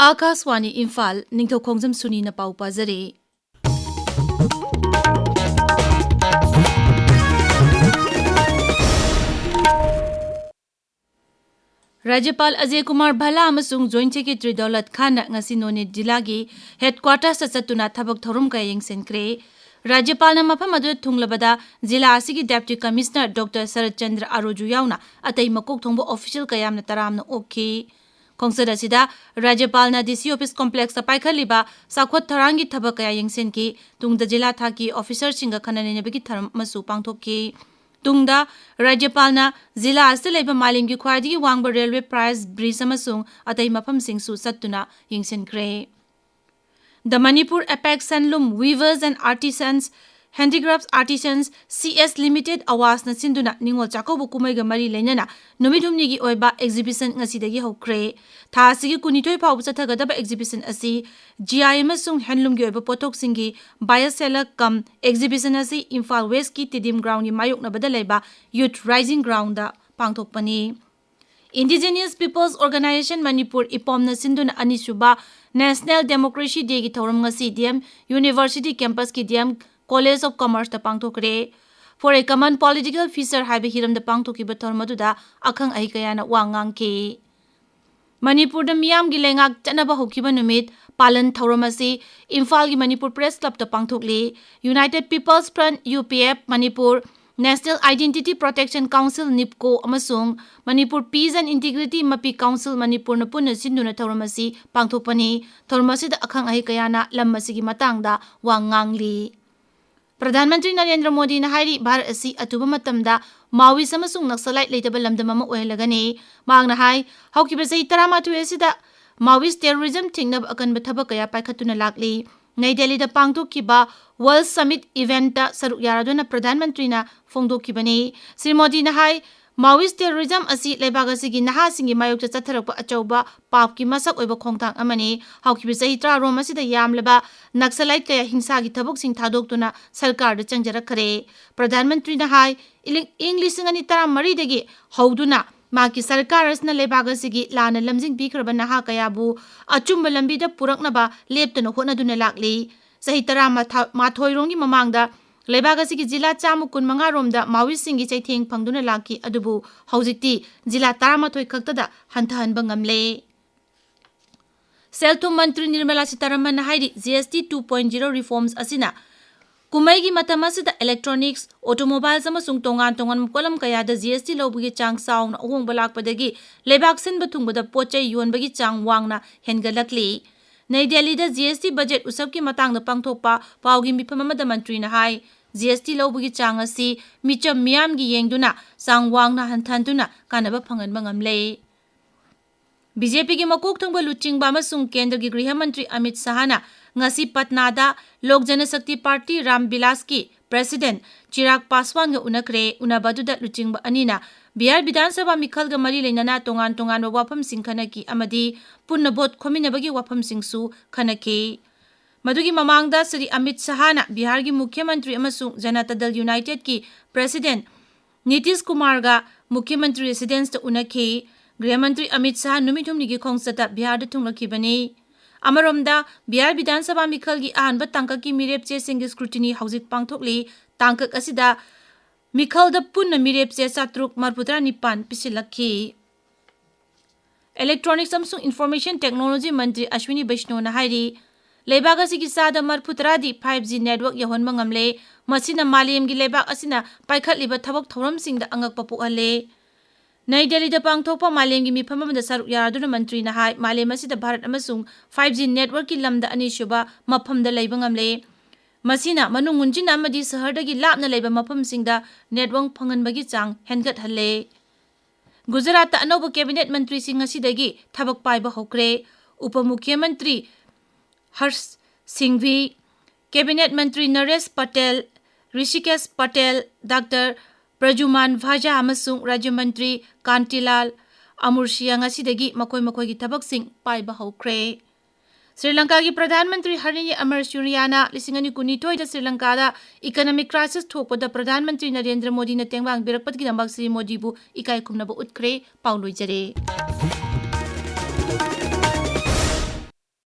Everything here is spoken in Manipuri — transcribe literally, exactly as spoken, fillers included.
ꯑꯥꯀꯥꯁꯋꯥꯅꯤ ꯏꯝꯐꯥꯜ, ꯅꯤꯡꯊꯧ ꯈꯣꯡꯖꯝ ꯁꯨꯅꯤꯅ ꯄꯥꯎ ꯄꯥꯖꯔꯤ꯫ ꯔꯥꯖ꯭ꯌꯄꯥꯜ ꯑꯖꯌ ꯀꯨꯃꯥꯔ ꯚꯜꯂꯥ ꯑꯃꯁꯨꯡ Joint Secretary ꯗꯧꯂꯠ ꯈꯥꯟꯅ ꯉꯁꯤ ꯅꯣꯅꯦ ꯖꯤꯂꯥꯒꯤ headquarters ꯇ ꯆꯠꯇꯨꯅ ꯊꯕꯛ ꯊꯧꯔꯝ ꯀꯌꯥ ꯌꯦꯡꯁꯤꯟꯈ꯭ꯔꯦ꯫ ꯔꯥꯖ꯭ꯌꯄꯥꯜꯅ ꯃꯐꯝ ꯑꯗꯨꯗ ꯊꯨꯡꯂꯕꯗ ꯖꯤꯂꯥ ꯑꯁꯤꯒꯤ Deputy Commissioner Doctor ꯁꯔꯠ ꯆꯟꯗ꯭ꯔ ꯑꯥꯔꯣꯖꯨ ꯌꯥꯎꯅ ꯑꯇꯩ ꯃꯀꯣꯛ ꯊꯣꯡꯕ official ꯀꯌꯥ ꯑꯃꯅ ꯇꯔꯥꯝꯅ ꯑꯣꯛꯈꯤ꯫ ꯈꯣꯡꯆꯠ ꯑꯁꯤꯗ ꯔꯥꯖ꯭ꯌꯄꯥꯜꯅ D C office complex ꯇ ꯄꯥꯏꯈꯠꯂꯤꯕ ꯆꯥꯎꯈꯠ ꯊꯧꯔꯥꯡꯒꯤ ꯊꯕꯛ ꯀꯌꯥ ꯌꯦꯡꯁꯤꯟꯈꯤ꯫ ꯇꯨꯡꯗ ꯖꯤꯂꯥ ꯊꯥꯛꯀꯤ officer ꯁꯤꯡꯒ ꯈꯟꯅ ꯅꯩꯅꯕꯒꯤ ꯊꯧꯔꯝ ꯑꯃꯁꯨ ꯄꯥꯡꯊꯣꯛꯈꯤ꯫ ꯇꯨꯡꯗ ꯔꯥꯖ꯭ꯌꯄꯥꯜꯅ ꯖꯤꯂꯥ ꯑꯁꯤꯗ ꯂꯩꯕ ꯃꯥꯂꯦꯝꯒꯤ ꯈ꯭ꯋꯥꯏꯗꯒꯤ ꯋꯥꯡꯕ railway price bridge ꯑꯃꯁꯨꯡ ꯑꯇꯩ ꯃꯐꯝꯁꯤꯡꯁꯨ ꯆꯠꯇꯨꯅ ꯌꯦꯡꯁꯤꯟꯈ꯭ꯔꯦ꯫ The Manipur Apex Handloom Weavers and Artisans, Handicrafts Artisans, C S Limited, ꯑꯋꯥꯁꯅ ꯁꯤꯟꯗꯨꯅ ꯅꯤꯉꯣꯜ ꯆꯥꯛꯀꯧꯕ ꯀꯨꯝꯍꯩꯒ ꯃꯔꯤ ꯂꯩꯅꯅ ꯅꯨꯃꯤꯠ ꯍꯨꯝꯅꯤꯒꯤ ꯑꯣꯏꯕ exhibition ꯉꯁꯤꯗꯒꯤ ꯍꯧꯈ꯭ꯔꯦ꯫ ꯊꯥ ꯑꯁꯤꯒꯤ ꯀꯨꯟꯅꯤꯊꯣꯏ ꯐꯥꯎꯕ ꯆꯠꯊꯒꯗꯕ exhibition ꯑꯁꯤ G I ꯑꯃꯁꯨꯡ handloom ꯒꯤ ꯑꯣꯏꯕ ꯄꯣꯠꯊꯣꯛꯁꯤꯡꯒꯤ buyer seller cum exhibition ꯑꯁꯤ ꯏꯝꯐꯥꯜ West ꯀꯤ Stadium Ground ꯒꯤ ꯃꯥꯌꯣꯛꯅꯕꯗ ꯂꯩꯕ Youth Rising Ground ꯗ ꯄꯥꯡꯊꯣꯛꯄꯅꯤ꯫ Indigenous Peoples Organisation Manipur, ꯏꯄꯣꯝꯅ ꯁꯤꯟꯗꯨꯅ ꯑꯅꯤꯁꯨꯕ National Democracy Day ꯒꯤ ꯊꯧꯔꯝ ꯉꯁꯤ D M University campus ꯀꯤ D M College of Commerce ꯇ ꯄꯥꯡꯊꯣꯛꯈ꯭ꯔꯦ꯫ For a Common Political Future ꯍꯥꯏꯕ ꯍꯤꯔꯝꯗ ꯄꯥꯡꯊꯣꯛꯈꯤꯕ ꯊꯧꯔꯝ ꯑꯗꯨꯗ ꯑꯈꯪ ꯑꯍꯩ ꯀꯌꯥꯅ ꯋꯥ ꯉꯥꯡꯈꯤ꯫ ꯃꯅꯤꯄꯨꯔꯗ ꯃꯤꯌꯥꯝꯒꯤ ꯂꯩꯉꯥꯛ ꯆꯠꯅꯕ ꯍꯧꯈꯤꯕ ꯅꯨꯃꯤꯠ ꯄꯥꯂꯟ ꯊꯧꯔꯝ ꯑꯁꯤ ꯏꯝꯐꯥꯜꯒꯤ ꯃꯅꯤꯄꯨꯔ Press Club ꯇ ꯄꯥꯡꯊꯣꯛꯂꯤ꯫ United People's Front, U P F, Manipur, National Identity Protection Council, NIPCO, ꯑꯃꯁꯨꯡ Manipur Peace and Integrity ꯃꯄꯤ Council, ꯃꯅꯤꯄꯨꯔꯅ ꯄꯨꯟꯅ ꯁꯤꯟꯗꯨꯅ ꯊꯧꯔꯝ ꯑꯁꯤ ꯄꯥꯡꯊꯣꯛꯄꯅꯤ꯫ ꯊꯧꯔꯝ ꯑꯁꯤꯗ ꯑꯈꯪ ꯑꯍꯩ ꯀꯌꯥꯅ ꯂꯝ ꯑꯁꯤꯒꯤ ꯃꯇꯥꯡꯗ ꯋꯥ ꯉꯥꯡꯂꯤ꯫ ꯄ꯭ꯔꯙꯥꯟ ꯃꯟꯇ꯭ꯔꯤ ꯅꯔꯦꯟꯗ꯭ꯔ ꯃꯣꯗꯤꯅ ꯍꯥꯏꯔꯤ, ꯚꯥꯔꯠ ꯑꯁꯤ ꯑꯊꯨꯕ ꯃꯇꯝꯗ Maoist ꯑꯃꯁꯨꯡ Naxalite ꯂꯩꯇꯕ ꯂꯝꯗꯝ ꯑꯃ ꯑꯣꯏꯍꯜꯂꯒꯅꯤ꯫ ꯃꯍꯥꯛꯅ ꯍꯥꯏ, ꯍꯧꯈꯤꯕ ꯆꯍꯤ ꯇꯔꯥꯃꯥꯊꯣꯏ ꯑꯁꯤꯗ Maoist terrorism ꯊꯤꯡꯅꯕ ꯑꯀꯟꯕ ꯊꯕꯛ ꯀꯌꯥ ꯄꯥꯏꯈꯠꯇꯨꯅ ꯂꯥꯛꯂꯤ꯫ ꯅꯩ ꯗꯦꯜꯂꯤꯗ ꯄꯥꯡꯊꯣꯛꯈꯤꯕ World Summit event ꯇ ꯁꯔꯨꯛ ꯌꯥꯔꯗꯨꯅ ꯄ꯭ꯔꯙꯥꯟ ꯃꯟꯇ꯭ꯔꯤꯅ ꯐꯣꯡꯗꯣꯛꯈꯤꯕꯅꯤ꯫ ꯁ꯭ꯔꯤ ꯃꯣꯗꯤꯅ ꯍꯥꯏ, Maoist terrorism ꯑꯁꯤ ꯂꯩꯕꯥꯛ ꯑꯁꯤꯒꯤ ꯅꯍꯥꯁꯤꯡꯒꯤ ꯃꯥꯌꯣꯛꯇ ꯆꯠꯊꯔꯛꯄ ꯑꯆꯧꯕ ꯄꯥꯞꯀꯤ ꯃꯁꯛ ꯑꯣꯏꯕ ꯈꯣꯡꯊꯥꯡ ꯑꯃꯅꯤ꯫ ꯍꯧꯈꯤꯕ ꯆꯍꯤ ꯇꯔꯥꯔꯣꯝ ꯑꯁꯤꯗ ꯌꯥꯝꯂꯕ Naxalite ꯀꯌꯥ ꯍꯤꯡꯁꯥꯒꯤ ꯊꯕꯛꯁꯤꯡ ꯊꯥꯗꯣꯛꯇꯨꯅ ꯁꯔꯀꯥꯔꯗ ꯆꯪꯖꯔꯛꯈ꯭ꯔꯦ꯫ ꯄ꯭ꯔꯙꯥꯟ ꯃꯟꯇ꯭ꯔꯤꯅ ꯍꯥꯏ, ꯏꯂꯤꯡ-, ꯏꯪ ꯂꯤꯁꯤꯡ ꯑꯅꯤ ꯇꯔꯥꯃꯔꯤꯗꯒꯤ ꯍꯧꯗꯨꯅ ꯃꯍꯥꯛꯀꯤ ꯁꯔꯀꯥꯔ ꯑꯁꯤꯅ ꯂꯩꯕꯥꯛ ꯑꯁꯤꯒꯤ ꯂꯥꯟꯅ ꯂꯝꯖꯤꯡ ꯄꯤꯈ꯭ꯔꯕ ꯅꯍꯥ ꯀꯌꯥꯕꯨ ꯑꯆꯨꯝꯕ ꯂꯝꯕꯤꯗ ꯄꯨꯔꯛꯅꯕ ꯂꯦꯞꯇꯅ ꯍꯣꯠꯅꯗꯨꯅ ꯂꯥꯛꯂꯤ꯫ ꯆꯍꯤ ꯇꯔꯥꯃꯥꯊꯣꯏꯔꯣꯝꯒꯤ ꯃꯃꯥꯡꯗ ꯂꯩꯕꯥꯛ ꯑꯁꯤꯒꯤ ꯖꯤꯂꯥ ꯆꯥꯝꯃ ꯀꯨꯟꯃꯉꯥ ꯔꯣꯝꯗ ꯃꯥꯋꯤꯁꯤꯡꯒꯤ ꯆꯩꯊꯦꯡ ꯐꯪꯗꯨꯅ ꯂꯥꯛꯈꯤ, ꯑꯗꯨꯕꯨ ꯍꯧꯖꯤꯛꯇꯤ ꯖꯤꯂꯥ ꯇꯔꯥꯃꯥꯊꯣꯏ ꯈꯛꯇꯗ ꯍꯟꯊꯍꯟꯕ ꯉꯝꯂꯦ꯫ ꯁꯦꯜ ꯊꯨꯝ ꯃꯟꯇ꯭ꯔꯤ ꯅꯤꯔꯃꯂꯥ ꯁꯤꯇꯥꯔꯥꯃꯟꯅ ꯍꯥꯏꯔꯤ, G S T two point zero reforms ꯑꯁꯤꯅ ꯀꯨꯝꯍꯩꯒꯤ ꯃꯇꯝ ꯑꯁꯤꯗ electronics, automobiles ꯑꯃꯁꯨꯡ ꯇꯣꯉꯥꯟ ꯇꯣꯉꯥꯟꯕ ꯄꯣꯠꯂꯝ ꯀꯌꯥꯗ G S T ꯂꯧꯕꯒꯤ ꯆꯥꯡ ꯆꯥꯎꯅ ꯑꯍꯣꯡꯕ ꯂꯥꯛꯄꯗꯒꯤ ꯂꯩꯕꯥꯛ ꯁꯤꯟꯕ ꯊꯨꯡꯕꯗ ꯄꯣꯠ ꯆꯩ ꯌꯣꯟꯕꯒꯤ ꯆꯥꯡ ꯋꯥꯡꯅ ꯍꯦꯟꯒꯠꯂꯛꯂꯤ꯫ ꯅꯩ ꯗꯦꯜꯂꯤꯗ G S T budget ꯎꯠꯁꯕꯀꯤ ꯃꯇꯥꯡꯗ ꯄꯥꯡꯊꯣꯛꯄ ꯄꯥꯎꯒꯤ ꯃꯤꯐꯝ ꯑꯃꯗ ꯃꯟꯇ꯭ꯔꯤꯅ ꯍꯥꯏ, G S T ꯂꯧꯕꯒꯤ ꯆꯥꯡ ꯑꯁꯤ ꯃꯤꯆꯝ ꯃꯤꯌꯥꯝꯒꯤ ꯌꯦꯡꯗꯨꯅ ꯆꯥꯡ ꯋꯥꯡꯅ ꯍꯟꯊꯍꯟꯗꯨꯅ ꯀꯥꯟꯅꯕ ꯐꯪꯍꯟꯕ ꯉꯝꯂꯦ꯫ B J Pꯒꯤ ꯃꯀꯣꯛ ꯊꯣꯡꯕ ꯂꯨꯆꯤꯡꯕ ꯑꯃꯁꯨꯡ ꯀꯦꯟꯗ꯭ꯔꯒꯤ ꯒ꯭ꯔꯤꯍ ꯃꯟꯇ꯭ꯔꯤ ꯑꯃꯤꯠ ꯁꯍꯥꯅ ꯉꯁꯤ ꯄꯠꯅꯥꯗ ꯂꯣꯛ ꯖꯅꯁꯛꯇꯤ ꯄꯥꯔꯇꯤ ꯔꯥꯝ ꯕꯤꯂꯥꯁꯀꯤ president ꯆꯤꯔꯥꯒ ꯄꯥꯁꯋꯥꯟꯒ ꯎꯅꯈ꯭ꯔꯦ꯫ ꯎꯅꯕ ꯑꯗꯨꯗ ꯂꯨꯆꯤꯡꯕ ꯑꯅꯤꯅ ꯕꯤꯍꯥꯔ ꯕꯤꯙꯥꯟ ꯁꯚꯥ ꯃꯤꯈꯜꯒ ꯃꯔꯤ ꯂꯩꯅꯅ ꯇꯣꯉꯥꯟ ꯇꯣꯉꯥꯟꯕ ꯋꯥꯐꯝꯁꯤꯡ ꯈꯟꯅꯈꯤ ꯑꯃꯗꯤ ꯄꯨꯟꯅ ꯚꯣꯠ ꯈꯣꯝꯃꯤꯟꯅꯕꯒꯤ ꯋꯥꯐꯝꯁꯤꯡꯁꯨ ꯈꯟꯅꯈꯤ꯫ ꯃꯗꯨꯒꯤ ꯃꯃꯥꯡꯗ ꯁ꯭ꯔꯤ ꯑꯃꯤꯠ ꯁꯍꯥꯅ ꯕꯤꯍꯥꯔꯒꯤ ꯃꯨꯈ꯭ꯌ ꯃꯟꯇ꯭ꯔꯤ ꯑꯃꯁꯨꯡ ꯖꯅꯇꯥ ꯗꯜ ꯌꯨꯅꯥꯏꯇꯦꯗꯀꯤ president ꯅꯤꯇꯤꯁ ꯀꯨꯃꯥꯔꯒ ꯃꯨꯈ꯭ꯌ ꯃꯟꯇ꯭ꯔꯤ residenceꯇ ꯎꯅꯈꯤ꯫ ꯒ꯭ꯔꯤꯍ ꯃꯟꯇ꯭ꯔꯤ ꯑꯃꯤꯠ ꯁꯍꯥ ꯅꯨꯃꯤꯠ ꯍꯨꯝꯅꯤꯒꯤ ꯈꯣꯡꯆꯠꯇ ꯕꯤꯍꯥꯔꯗ ꯊꯨꯡꯂꯛꯈꯤꯕꯅꯤ꯫ ꯑꯃꯔꯣꯝꯗ, ꯕꯤꯍꯥꯔ ꯕꯤꯙꯥꯟ ꯁꯚꯥ ꯃꯤꯈꯜꯒꯤ ꯑꯍꯥꯟꯕ ꯇꯥꯡꯀꯛꯀꯤ ꯃꯤꯔꯦꯞ ꯆꯦꯁꯤꯡꯒꯤ scrutiny ꯍꯧꯖꯤꯛ ꯄꯥꯡꯊꯣꯛꯂꯤ꯫ ꯇꯥꯡꯀꯛ ꯑꯁꯤꯗ ꯃꯤꯈꯜꯗ ꯄꯨꯟꯅ ꯃꯤꯔꯦꯞ ꯆꯦ ꯆꯥꯇ꯭ꯔꯨꯛ ꯃꯔꯐꯨꯇꯔꯥ ꯅꯤꯄꯥꯟ ꯄꯤꯁꯤꯜꯂꯛꯈꯤ꯫ Electronics ꯑꯃꯁꯨꯡ Information Technology ꯃꯟꯇ꯭ꯔꯤ ꯑꯁ꯭ꯋꯤꯅꯤ ꯕꯩꯁꯅꯣꯅ ꯍꯥꯏꯔꯤ, ꯂꯩꯕꯥꯛ ꯑꯁꯤꯒꯤ ꯆꯥꯗ ꯃꯔꯐꯨꯇꯔꯥꯗꯤ five G network ꯌꯧꯍꯟꯕ ꯉꯝꯂꯦ꯫ ꯃꯁꯤꯅ ꯃꯥꯂꯦꯝꯒꯤ ꯂꯩꯕꯥꯛ ꯑꯁꯤꯅ ꯄꯥꯏꯈꯠꯂꯤꯕ ꯊꯕꯛ ꯊꯧꯔꯝꯁꯤꯡꯗ ꯑꯉꯛꯄ ꯄꯣꯛꯍꯜꯂꯦ꯫ ꯅꯩ ꯗꯦꯜꯂꯤꯗ ꯄꯥꯡꯊꯣꯛꯄ ꯃꯥꯂꯦꯝꯒꯤ ꯃꯤꯐꯝ ꯑꯃꯗ ꯁꯔꯨꯛ ꯌꯥꯗꯨꯅ ꯃꯟꯇ꯭ꯔꯤꯅ ꯍꯥꯏ, ꯃꯥꯂꯦꯝ ꯑꯁꯤꯗ ꯚꯥꯔꯠ ꯑꯃꯁꯨꯡ five G networkꯀꯤ ꯂꯝꯗ ꯑꯅꯤꯁꯨꯕ ꯃꯐꯝꯗ ꯂꯩꯕ ꯉꯝꯂꯦ꯫ ꯃꯁꯤꯅ ꯃꯅꯨꯡ ꯍꯨꯟꯖꯤꯟ ꯑꯃꯗꯤ ꯁꯍꯔꯗꯒꯤ ꯂꯥꯞꯅ ꯂꯩꯕ ꯃꯐꯝꯁꯤꯡꯗ network ꯐꯪꯍꯟꯕꯒꯤ ꯆꯥꯡ ꯍꯦꯟꯒꯠꯍꯜꯂꯦ꯫ ꯒꯨꯖꯔꯥꯠꯇ ꯑꯅꯧꯕ cabinet ꯃꯟꯇ꯭ꯔꯤꯁꯤꯡ ꯉꯁꯤꯗꯒꯤ ꯊꯕꯛ ꯄꯥꯏꯕ ꯍꯧꯈ꯭ꯔꯦ꯫ ꯎꯄ ꯃꯨꯈ꯭ꯌ ꯃꯟꯇ꯭ꯔꯤ ꯍꯔꯁ ꯁꯤꯡꯚꯤ, cabinet ꯃꯟꯇ꯭ꯔꯤ ꯅꯔꯦꯁ ꯄꯇꯦꯜ, ꯔꯤꯁꯤꯀꯦꯁ ꯄꯇꯦꯜ, ꯗꯥꯛꯇꯔ ꯄ꯭ꯔꯖꯨꯃꯥꯟ ꯚꯥꯖꯥ ꯑꯃꯁꯨꯡ ꯔꯥꯖ꯭ꯌ ꯃꯟꯇ꯭ꯔꯤ ꯀꯥꯟꯇꯤꯂꯥꯜ ꯑꯃꯨꯔꯁꯤꯌꯥ ꯉꯁꯤꯗꯒꯤ ꯃꯈꯣꯏ ꯃꯈꯣꯏꯒꯤ ꯊꯕꯛꯁꯤꯡ ꯄꯥꯏꯕ ꯍꯧꯈ꯭ꯔꯦ꯫ ꯁ꯭ꯔꯤ ꯂꯪꯀꯥꯒꯤ ꯄ꯭ꯔꯙꯥꯟ ꯃꯟꯇ꯭ꯔꯤ ꯍꯔꯤꯅꯤ ꯑꯃꯔ ꯁꯨꯔꯤꯌꯥꯅ ꯂꯤꯁꯤꯡ ꯑꯅꯤ ꯀꯨꯟꯅꯤꯊꯣꯏꯗ ꯁ꯭ꯔꯤ ꯂꯪꯀꯥꯗ economic crisis ꯊꯣꯛꯄꯗ ꯄ꯭ꯔꯙꯥꯟ ꯃꯟꯇ꯭ꯔꯤ ꯅꯔꯦꯟꯗ꯭ꯔ ꯃꯣꯗꯤꯅ ꯇꯦꯡꯕꯥꯡꯕꯤꯔꯛꯄꯒꯤꯗꯃꯛ ꯁ꯭ꯔꯤ ꯃꯣꯗꯤꯕꯨ ꯏꯀꯥꯏ ꯈꯨꯝꯅꯕ ꯎꯠꯈ꯭ꯔꯦ꯫ ꯄꯥꯎ ꯂꯣꯏꯖꯔꯦ꯫